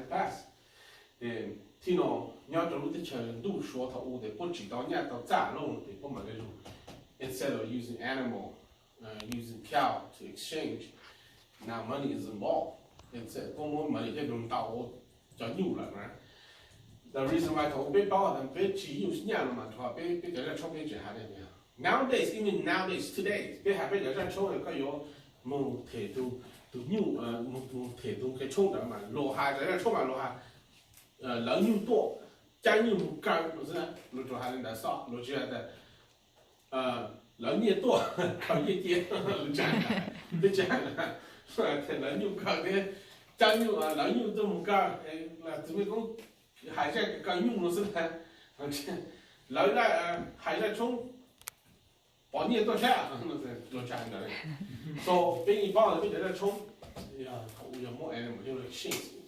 Past. Ces tib no nyob rau lub teb chaws ntuj Suav thaum ub ces puab tsim tau nyaj tau txaj lawm ces puab mam li lug, instead of using animal, using cow to exchange, now money is involved. Puab muab money coj lug ntaus cov nyuj lawm na. The reason why thaum ub peb paub tas peb tsis nyuj nyaj no mas rau qhov peb, peb cov zaj tshoob peb tsis has li. Nowadays, even nowadays, today, peb has peb cov zaj tshoob no koj yuav moog them tug, tug nyuj, moog them tug qe tshoob ntawd mas luag has cov zaj tshoob mas luag has lawv nyuj tuaj, caab nyuj moog kaw no xwb, luag tsuas has li ntawd xwb, luag tsis has tas lawv nyiaj tuaj kaw nyiaj cia, luag tsis has, lawv nyuj kaw thiab, caab nyuj, lawv nyuj tuaj moog kaw, txiv Mej Koob hais zaj kaw nyuj no xwb ntag. Lawv hais zaj tshoob pov nyiaj tuaj sab, luag tsis has ntawd. So peb yeej paub tas peb cov zaj tshoob thaum ub yog muab animal coj lug exchange.